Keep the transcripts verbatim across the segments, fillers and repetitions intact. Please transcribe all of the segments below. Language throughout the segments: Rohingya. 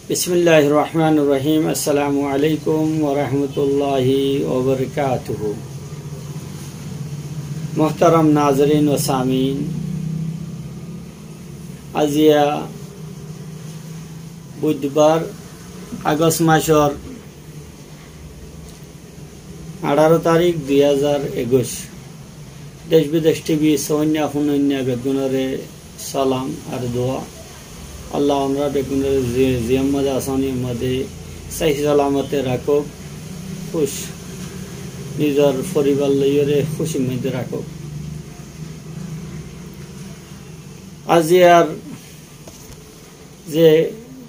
Bismilláhir rohmánir rohím. Assalamu aléikum wa rahmatulláhi wa barakátuhu. Muhtaram nazerín wa sameín, aziya buidbar, Agost masór añçáro tarík, dui házar ekuic. Dec bidec tibi sóinna fúnoinna beggúnoré salam ar dua. Allah onora beggúnoré ze-, ziyán mazé asón, iyán mazé sóhi salamote rakók, kúc, nizor foribar loiyóre kúcir mazé rakók. Aziyar ze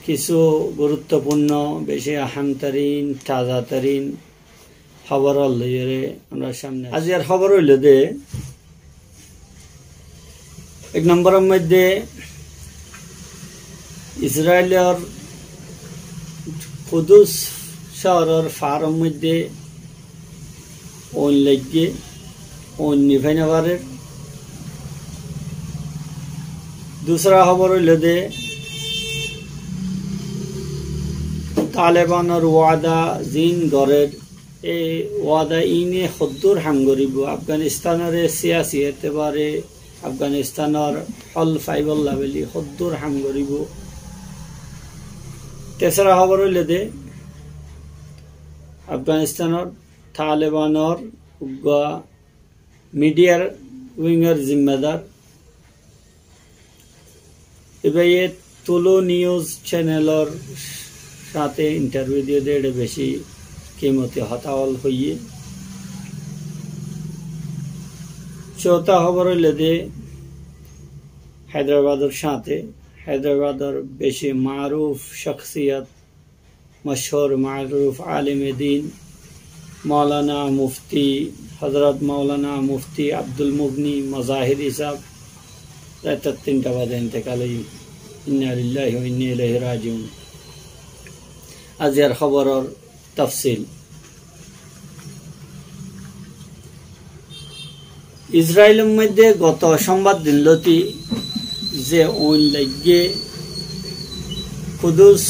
kissú guruttofúrno, beci ahamtarín, tazatarín hóbor loiyóre onórar sámne. Aziyar hóbor óilde, ek nombor moidde Israilor Kudus cóoror faáror moidde ooin laiggé, ooin nifai nofarér. Dusra hóbor óilde, Talebanor wada ziín gorér, e wada iíne hoddúr ham goríbou, Afganistanore siyasi etebare Afganistanor hól faibolla buli hoddúr ham goríbou. Tesra hóbor óilde, Afganistanor Talebanor uggúa midiyar wingor zimmadar ibáye Tulu News channelor sáñte intarviu diyé de, ere beci kimoti hotá ól hoiyé. Cóta hóbor óilde, Háidrabador sáñte, Háidrabador beci maaruf cóksiyot, mochúr maaruf aleme din, Moulana Mufti, Hozorot Moulana Mufti Abdul Mugni Mozahiri sáb raitor tinta bazé intekal óiye. Inna lilláhi wa inna ilaihi rajiun. Aziyar hóboror tafsil. Israilor moidde goto cómbar din lóti ze ooin laiggé, Kudus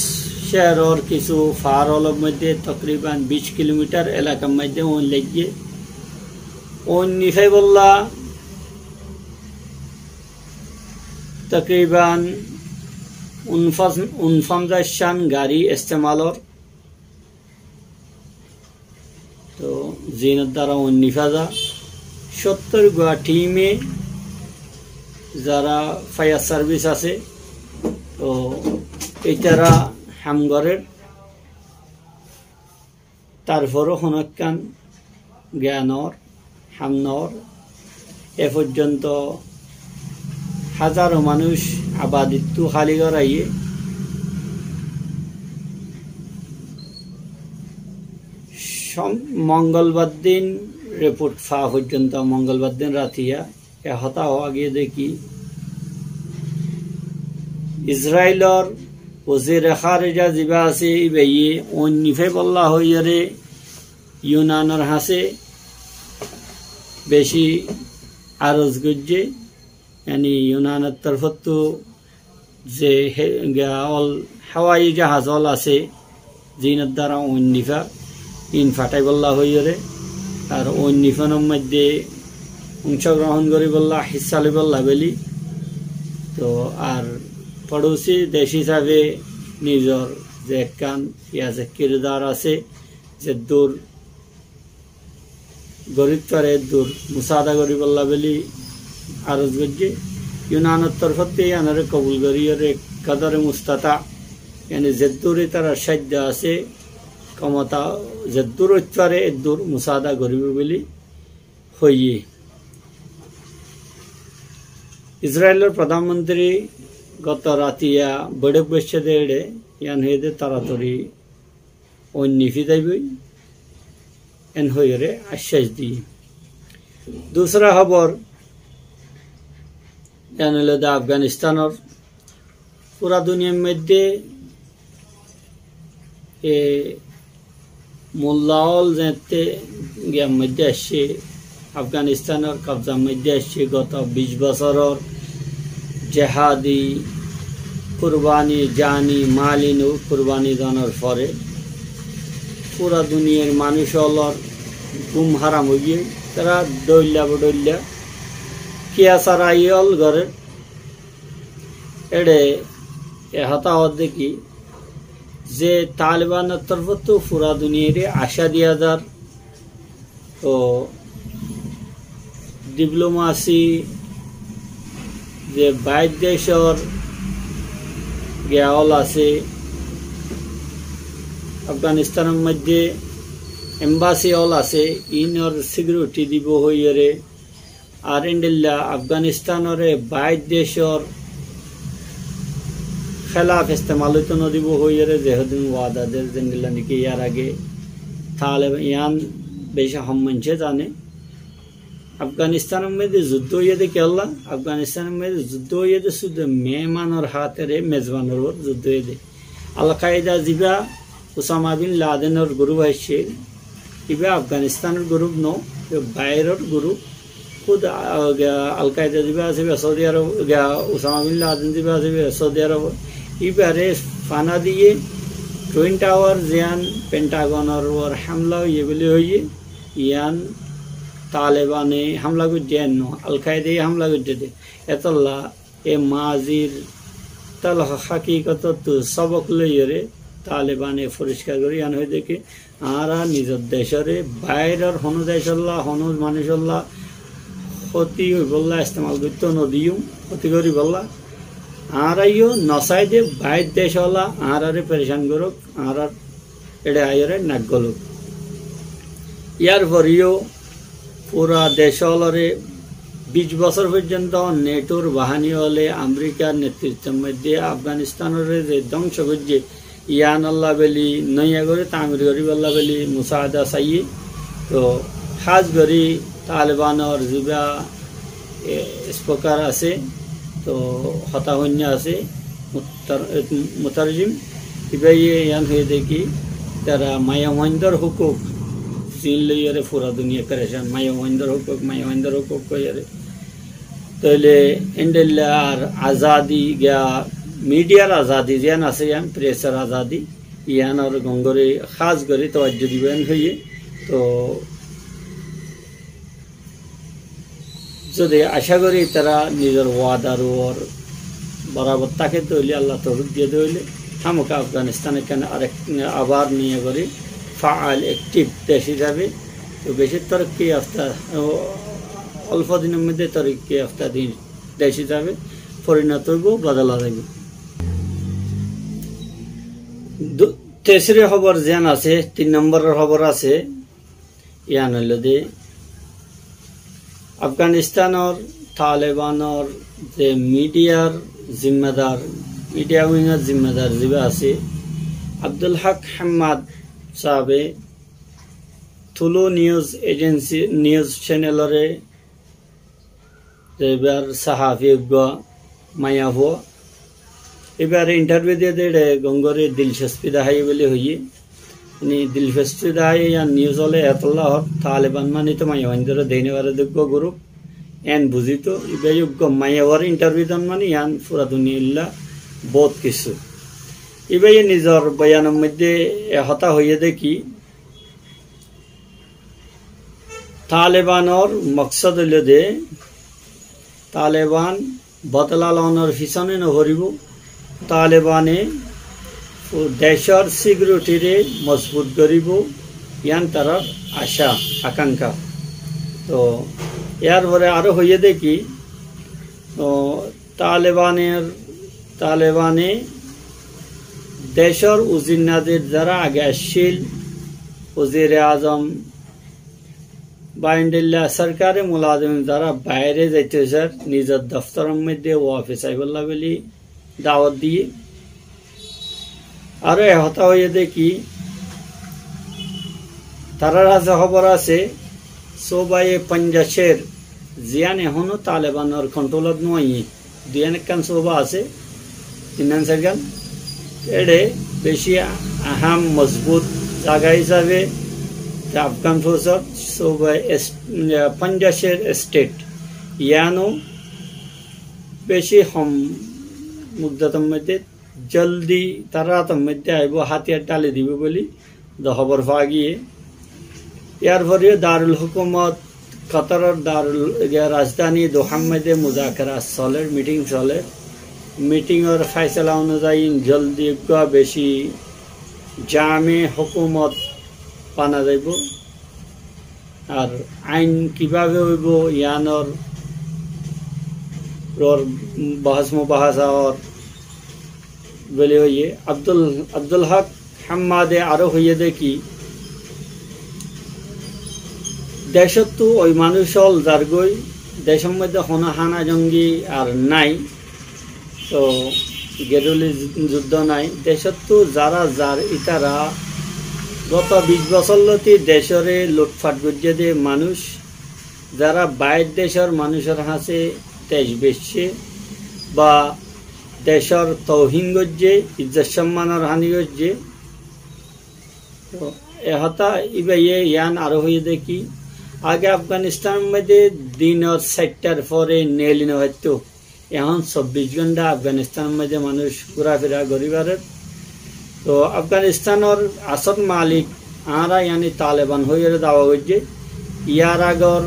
cóoror kissú faár ólor moidde tokriban bic kilomitar elakar moidde ooin laiggé. Ooin nifaibolla tokriban unfas-, unfas hájar cán gari estemal ór. Toh, ziínor duara ooin nifa za, cóttor gua thime zara fayar sarvis asé, toh, ítara ham gorér, tarfore honó ekkán giya noór, ham noór. E foijjonto házaro manúic abadittú háli goráiye. Som-, mongolbar din riport faa foijjonto, mongolbar din ratiya e hotá hoó giyé de ki, Israilor wazire háreja zibá asé, íbaye ooin nifaibolla hoiyóre Yunanor hañsé beci aroz goijjé, yáni Yunanor torfóttu ze he-, giya ól hawai jahaz ól asé, ziínor duara ooin nifa, iín fatháibolla hoiyóre, ar ooin nifanor moidde oncógrohón goríbolla, hissá loibolla buli. Toh, ar foçosi dec hísabe nizor ze ekkán, ya ze kirdar asé, zeddúr gorí fare eddur musaada goríbolla buli aroz goijjé. Yunanor torfóttu yíanore kobul goríyore kadare mustata, yáni zeddúr ítarar sáiddo asé, komota zeddúr óit fare eddur musaada goríbo buli hoiyé. Israilor prodán montiri goto ratiya boiçók boiccé de ere, yían hoiyé de toratori ooin nifi zaiboi, en hoiyóre accác diyé. Dusra hóbor, yían óilde Afganistanor, fura duniyair moidde e mulla ól zeéñtte giyar moidde aiccé, Afganistanor kobzar moidde aiccé, goto bic bosoror jehadi Kurbani jani, mali no kurbani donor fore fura duniyar manúc ólor gúm háram ói giyé. Tará dóilla bodóilla kiya sarai ól gorér. Eçe e hotá hoódde ki, ze Talibanor torfóttu fura duniyaré acá diya zar, to diplomasi ze bair decór giya ól asé, Afganistanor moiddé embasi ól asé, inor sikiriti dibo hoiyóre, ar endilla Afganistanore bair decór hélaf estemal óito nodibo hoiyóre zehódin wada der, zendilla niki yar age Taliban, iyan beci hom maincé zane. Afganistanor moiddé zuddó óiye dé kiyólla? Afganistanor moiddé zuddó óiye dé cúdu mehemanor hátere, mezbanor uore zuddó óiye dé. Al Qaida ziba Usama bin Ladenor gurup aiccé, iba Afganistanor gurup no, iba bairor gurup. Hud, ah, Al Qaida ziba asé, iba Saudi Arob, ah, Usama bin Laden ziba asé, iba Saudi Arob. Ibare fana diye Twin Tower ziyan Pentagonor uore hamla óiye buli hoiye, iyan Talibane hamla goijjé no, Al Qaidaye hamla goijjé dé. Etolla e mazir tal hakikotottu sobok loiyóre Talibane foriskar gorí iyan hoiyé dé ki, añára nizor decóre bairor hono decolla, hono manúcolla hóti óibolla estemal goitto nodiyum, hóti goríbolla. Añára yó nosai dé bair decolla añárare perecan gorók, añárar eçe aiyóre nak golók. Yar fore yó fura dec ólore bic bosór foijjonto netor bahani óle Amerikar netrittor moiddé Afganistanore ze dóngco goijjé, iyanolla beli noiya gorí tamir goríbolla beli musaada saiyé. To hás gorí Talibanor ziba, e, spokar asé, to hotá hoinna asé, mutar-, e, mutarjim, ibaye iyan hoiyé dé ki, tará maiya fuaindor hukuk zin loiyóre fura duniya perecan, maiya fuaindor hukuk, maiya fuaindor hukuk hoiyóre. Tóile endilla ar azadi giya, midiyar azadi ziyan asé iyan, presor azadi, iyanor gom gorí hás gorí tawajjo dibo iyan hoiyé. To zodi acá gorí tará nizor wadar uore borabor táke dé óile, Allah toufik diye dé óile, hámaka Afganistan ekkán arek, abar noiya gorí faal, ektiv dec hísabe, to beci torokki yafta, o, olfo dinor moiddé torokki yafta din, dec hísabe forinot óibo, bodola zaibo. Du-, tesiri hóbor ziyan asé, tin nomboror hóbor asé, iyan óilde, Afganistanor Talibanor ze midiyar zimmadar, midiya wingor zimmadar ziba asé, Abdul Hak Hammad sábe Tulu News Agency news channelore ze ibar sahafi uggwá maiyafua, ibare interview diye dé eçe gom gorí dilcospi dahaiye buli hoiyé. Ni dilcospi dahaiye iyan news óle etolla hoór, Taliban mani to maiya fuaindore deine fare dé uggwá gurup, en buzito, ibaye uggwá maiyafuar interview don mani iyan fura duniyailla bout kissú. Ibaye nizor boyanor moiddé e hotá hoiyé dé ki, Talibanor moksod óilde, Taliban bodola lonor fisone no foribo, Talibane decor sikiuritire mozbut goribo, iyan tarar acá, akankha. To, yar fore aró hoiyé dé ki, to, Talibaner, Talibane decor uzir nazir zara age accíl, uzire azom ba endilla sorkari mulazim zara baire zaito sar, nizor doftoror moiddé wafes aibolla buli dawot diye. Aró e hotá hoiyé dé ki, tarar hañsé hóbor asé, Subaye Panjsher, ziyan ehóno Talibanor kontrolot no aiyé, duiyan ekkán suba asé, tinnan sairgán, eçe beci aham mozbut zaga hísabe Afgan fousor Subaye es-, Panjsher estet, iyano beci hom muddotor moiddé joldi tarár átor moiddé aibó, hátiyar dháli dibó buli de hóbor faa giyé. Yar fore Darul Hukumot, Kotoror Darul, iye, rajdháni Dohár moiddé muzakerat solér, miting solér. Mitingor fáisala onuzayi joldi uggúa beci jame hukumot bana zaibó. Ar ain kibábe óibo, yiánor uore bohós mubahasa ór buli hoiyé. Abdul, Abdul Hok Hammade aró hoiyé dé ki, decóttu ói manúic ól zargói, decór moiddé honó hánajongi ar nái. Toóu gerilli ju-, juddó nái. Decóttu zará zar ítara goto bic bosór lóti decóre lutfat goijjé dé manúic, zará bair decór manúicor hañsé dec beccé ba decór touhin goijjé, izzot sommanor háni goijjé. Toóu e hotá ibáye yián aró hoiyé dé ki, age Afganistánor moiddé dinor sairtar fore neeli no faittó. Ehón sobbic gónta Afganistánor moiddé manúic gúrafira gorí farer. Toóu Afganistánor asól malik añára, yáni Taleban hoiyóre dawa goijjé. Yar agor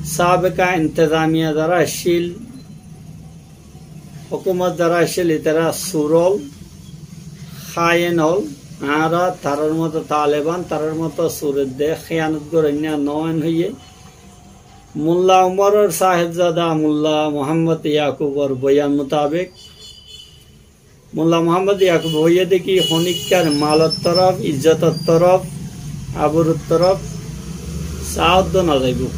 sabeka intezamiya zará accíl, hukumot zará accíl, ítara sur ól, háyen ól, añára tarár moto Taleban, tarár moto sur edde héyanot goróinna noó, en hoiyé. Mulla Umaror sáhebzada Mulla Muhammod Yakubor boyan mutabek, Mulla Muhammod Yakub hoiyé dé ki, honikkar malor torof, izzotor torof, aburur torof saáddó no zaibó,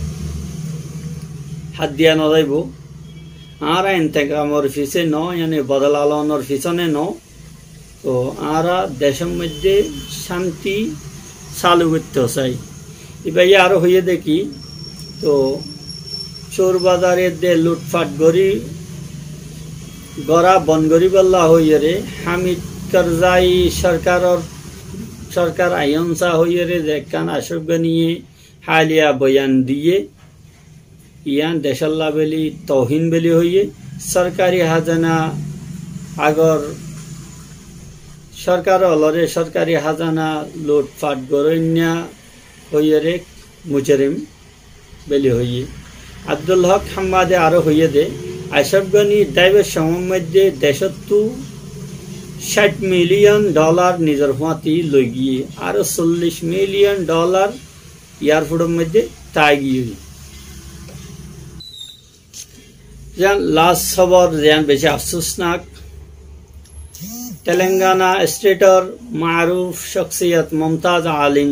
háddiya no zaibó. Añára intekamor fisé noó, yáni bodola lonor fisóne noó. Toóu añára decór moiddé cánti salu goittó sai. Ibáye aró hoiyé dé ki, toóu cóur bazar edde lutfat gorí, gorá bon goríbolla hoiyóre Hamid Karzai sorkaror, sorkar aiyón sa hoiyóre ze ekkán Acraf Ganiye háliya boyan diyé, yián decólla buli touhin buli hoiyé. Sorkari házana agor sorkar ólore sorkari házana lutfat goróinna hoiyóre mujorim buli hoiyé. Abdul Hok Hammade aró hoiyé dé, Acraf Gani dáibar somor moiddé decóttu cáith miliyon dholar nizor fúañti loi giyé, aró sollic miliyon dholar yar fúçor moiddé tái giyé. Yián last hóbor, yián beci afsusnak. Telangana state or maruf shaksiyat, mumtaz alim,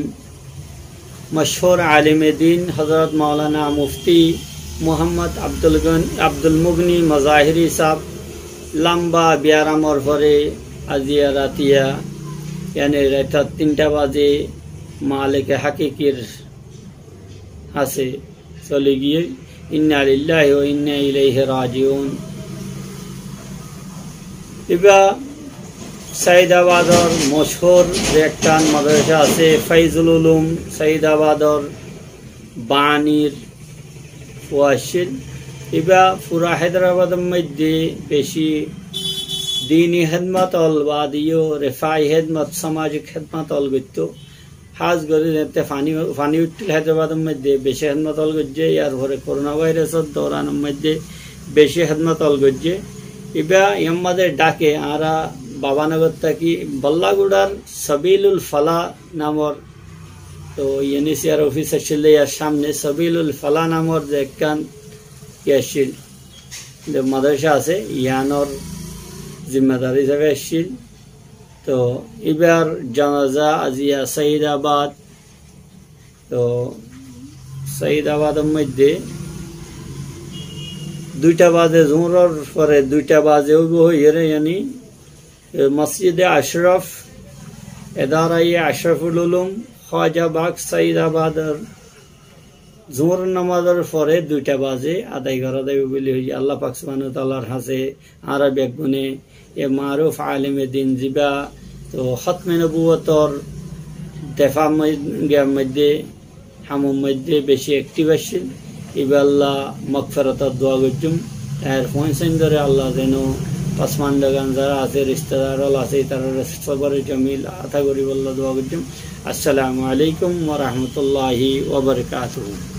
mashhur alime din Hazrat Maulana Mufti Muhammad Abdul Gan-, Abdul Mugni Mazahiri saheb lamba biyaramor fore aziya ratiya, yáni raitor tinta baze malike hakikir hañsé soli giyé. Inna lillahi wa inna ilaihi rajiun. Ibá Saidabador mochhur ze ekkán madrasa asé, Faizul Ulum, Saidabador banir fua accíl. Ibá fura Háidrabador moiddé beci dini hédmot ól baade yó refai hédmot, samajik hédmot ól goittó. Hás gorí zeéñtte fani, fani uiththíl Háidrabador moiddé beci hédmot ól goijjé, yar fore korona vairasor douranor moiddé beci hédmot ól goijjé. Ibá yar mazé Dháke añára Babanagar táki Ballagudhar Sabilul Fala namor, to U N H C R ofis accíl de yar sámne Sabilul Fala namor ze ekkán ki accíl, de madrasa asé, yiánor zimmadar hísabe accíl. To ibár janaza aziya Saidabad, to Saidabador moiddé duita baze, zuhuror fore duita baze óibo hoiyére, yáni, e, Masjide Ashraf, Edaraye Ashraful Ulum, Khwaja Bagh, Saidabador zuhur namazor fore duita baze adai gora zaibo buli hoiye. Allah pak subhanahu wa taalar hañse añára beggune e maruf alime din zibá to hotme nubuwotor defa moi-, giyar moiddé, hamor moiddé beci active accíl, ibálla magferator dua goijjum. Tar fuain saindore Allah zeno Fasmandagán zará asé, ristadar ól asé, ítararé sobore jamil ata goríbolla dua goijjum. Assalamu alaikum wa rahmatullahi wa barakatuhu.